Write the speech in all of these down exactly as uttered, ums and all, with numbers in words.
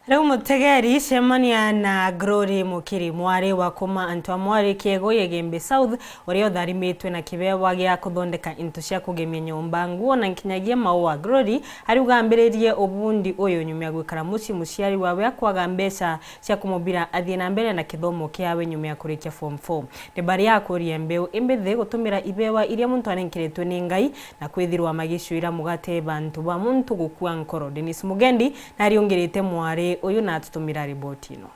Riu mutegeri, cemania na Glory Mukiri, mwari wa kuma antu a mwari Kiego Igembe South, uria utharimitwe na kibewa gia kuthondeka into cia kugemia nyomba, nguo na nkinyagia maua. Glory ariuga ambiririe ubundi uyu nyuma ya gwikara mucii muciari wawe akwaga mbeca cia kumubira athie na mbere na kithomo kiawe nyuma ya kurikia form four. Ni baria akuria mbeu imbithi gutumira ibewa iria muntu anenkeretwe ni Ngai na kwithirwa magicwira mugate bantu ba muntu gukua nkoro. Dennis Mugendi nariungirite mwari uyu na atutumira riboti ino.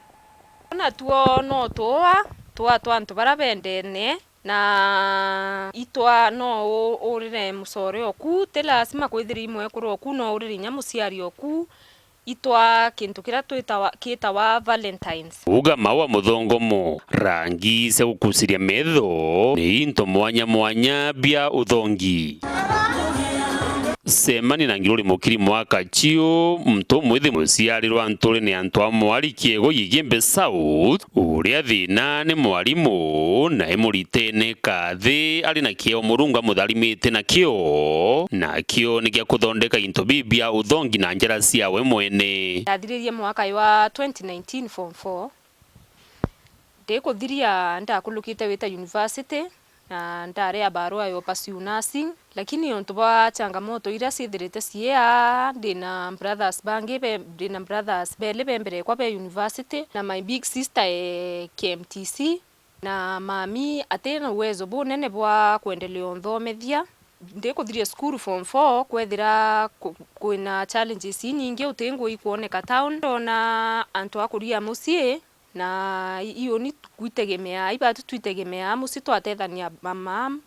Natuo no tuua, tuua twa antu bara bendene, na itwa no u-, urire mucore oku, ti lazima kwithira i mwekuru oku, no urire inya muciari oku, itwa kintu kiria twitawa, kitawa Valentines. Uga maua muthongomo, rangi cia gukuciria metho, ni into mwanya mwanya bia uthongi. Cemania na Ngiruri Mukiri mwaka ciu, muntu umwithi muciarirwa nturene antu a mwari Kiego Igembe South, uria thina ni mwarimu, na imuritene kathi ari na kieo Murungu amutharimite nakio, nakio ni gia kuthondeka into bibia uthongi na njara ciawe mwene. Ndathiririe mwaka wa twenty nineteen form four. Ndikuthiria ndakulukite wita university, na ndaria barua ya pursue nursing, lakini untu bwa changamoto iria ciithirite ciia, ndina brothers bangi be, ndina brothers beli be mbere ekwa be university, na my big sister e K M T C, na mami atina uwezo bunene bwa kwendelea unthomethia. Ndikuthiria cukuru form four, kwethira ku-, kwina challenges inyingi uti ngui kwoneka town. Ndona antu a kuria mucii, na i-, iuni kwitegemea, ibatu twitegemea mucii twatethania mama,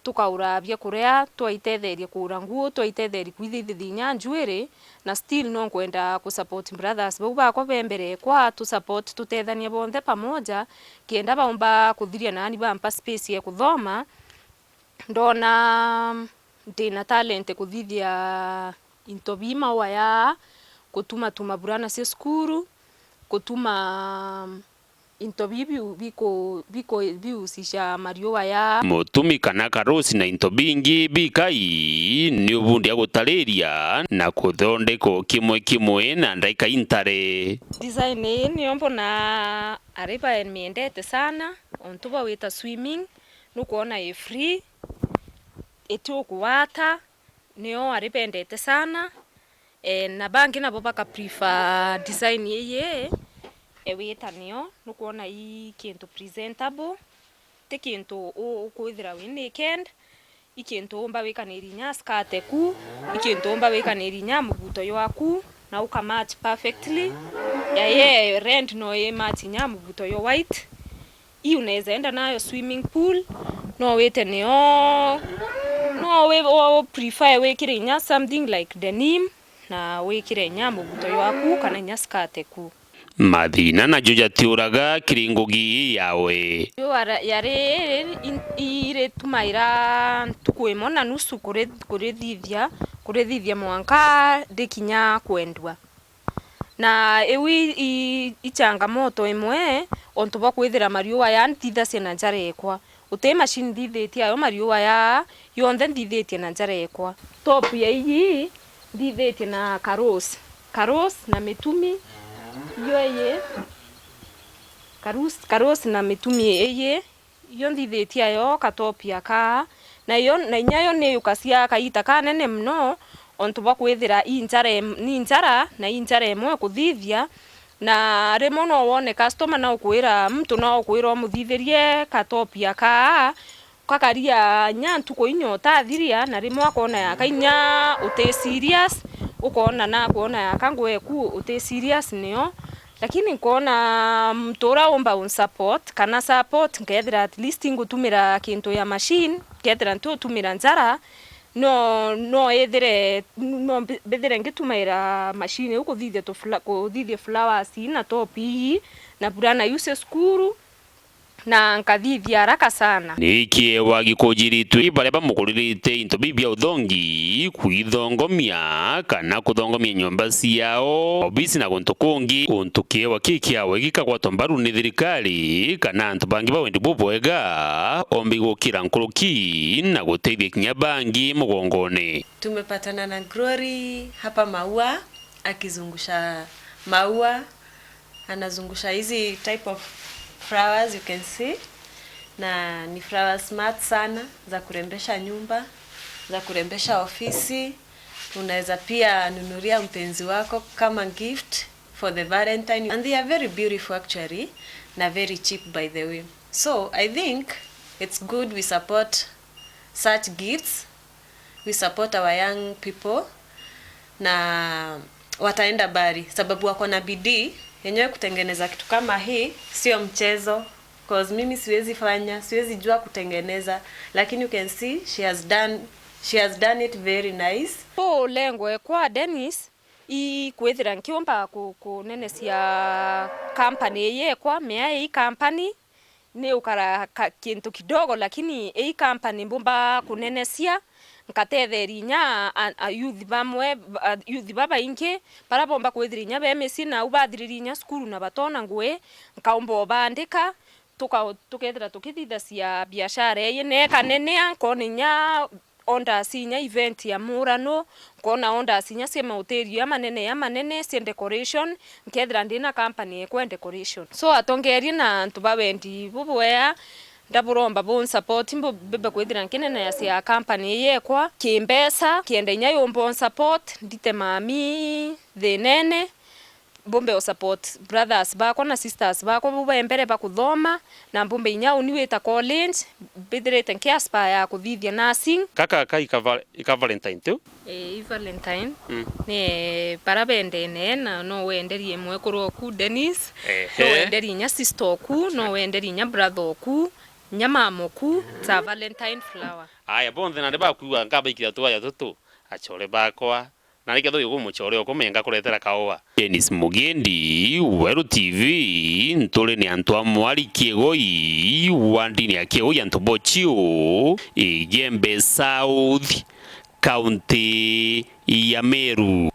tukaura bia kuria, twaitetheria kuura nguo, twaitetheria kwithithithia inya njuiri, na still no nkwenda ku support brothers bau bakwa be mbere ekwa, tu support, tutethanie bonthe pamoja, kenda baumba kuthiria nani bampa space ya kuthoma. Ndona ndina talent kuthithia into bii maua ya kutumatuma burana cia cukuru, kutuma into bii biu biku-, biku-, biusicia mariua ya. Mutumi kana karusi na into bingi bikai ni ubundi a gutariria na kuthondeka o kimwe kimwe na ndaika intare. Design ii niyo mbona ari bamiendete sana, untu bwa wita swimming, nukwona i free, iti ukuwata, nio ari bendete sana. Eh, na bangi nabo baka prefer design ii, e, wita nio, nukwona i kintu presentable, ti kintu u-, ukwithira wi naked, i kintu umba wikaniria inya skirt eku, i kintu umba wikaniria inya mubuto jwaku, na uka match perfectly. Ya, ye red no i match inya mubuto jwa white. Ii unaweza enda nayo swimming pool, no wite nio, no wi-, u-, u prefer wikire inya something like denim, na wikire inya mubuto jwaku kana inya skirt eku. Mathina najo jatiuraga kiri ngugi ii yawe. Jua ra-, yari in-, iritumaira ntuku imwe na nusu kuri-, kurithithia, kurithithia mwanka rikinya kwendua. Na iu i, i, i changamoto imwe, ontu bwa kwithira mariua ya nthithacia na njara ekwa. Uti machine nthithitie ayo mariua ya, yonthe nthithitie na njara ekwa. Top ya iyi nthithitie na karos. Karos na mitumi, iyo iyi. Karos, karos na mitumi iyi. Iyo nthithitie ayo katopia kaa, na yo, na inya yo ni yukacia kaita kanene mono, ontu bwa kwithira i njara em-, ni njara, na i njara imwe kuthithia, na rimwe no wone customer na ukwira, muntu no ukwira umuthithirie katopia kaa, kakaria inya ntuku inya utathiria, na rimwe akona yaka inya uti serious, ukona na akwona yaka nguo eku uti serious nio. Lakini nkoona muntu uria umba unsupport, kana support, nkethira at least ngutumira kintu ya machine, nkethira nti utumira njara, no, no ithire, no mbi-, mbithire ngitumaira machine iu kuthithia tufla-, kuthithia flowers ii na top ii, na burana iu cia cukuru, na nkathithia haraka sana. Ni kiewa gikujiritwe i baria bamukuririte into biu bia uthongi, kwithongomia kana kuthongomia nyomba ciao, obisi na guntu kungi, untu kiewa ki kiawe gikagwatwa mbaru ni thirikari kana antu bangi ba wendi bubwega, ombi gukira nkuruki na guteithia kinya bangi mugongone. Tumepatana na Glory hapa Maua akizungusha maua, anazungusha hizi type of flowers you can see, na ni flowers smart sana, za kurembesha nyumba, za kurembesha ofisi. Unaweza pia nunulia mpenzi wako kama gift for the Valentine, and they are very beautiful actually, na very cheap by the way. So I think it's good we support such gifts, we support our young people, na wataenda mbali sababu wako na bidii yenyewe. Kutengeneza kitu kama hii sio mchezo, cause mimi siwezi fanya, siwezi jua kutengeneza, lakini you can see she has done, she has done it very nice. Ulengwe kwa Dennis, ikwithira nkiumba ku-, kunenecia company ii yekwa, mea ii company ni ukara ka-, kintu kidogo, lakini ii company mbumba kunenecia, nkatetheria inya a, a youth bamwe, a youth babaingi, bara bomba kwithira inya be micii nau bathiririe inya cukuru na batona ngui, nkaumba ubandika, tuka-, tukethira tukithithacia biashara ii, na ikanenea, nkona inya orders inya event ya murano, nkona orders inya cia mahoteli ya manene, ya manene, cia decoration, nkethira ndina company yekwa ya decoration. So, atongeria na antu ba wendi bubwea, ndaburomba bu support, mbu-, mbimbe kwithira nkineneacia company ii yekwa, kimbeca, kienda inya yumba support, ndite mami thinene, mbumbe o support brothers bakwa na sisters bakwa bu be mbere ba kuthoma, na mbumbe inya uni wita college, mbithirite nki aspire ya kuthithia nursing. Gaka ka ikava-, ika Valentine tu? Ii, i Valentine. Mm. Ni bara bendene, na no wenderie mwekuru oku Dennis, Ehe. No wenderie inya sister oku, no wenderie inya brother oku, inya mama oku, ta Valentine flower. Aya, bonthe nandi bakwigua nkabaikira tuwaya tutu, achore bakwa, na nikethira uyu gumuchore ukumenga kuretera kaua. Dennis Mugendi, Weru T V, nturi ni antu a Mwari Kiegoi, wa ndini ya Kiegoi antu bochiu, Igembe South, kaunti ya Meru.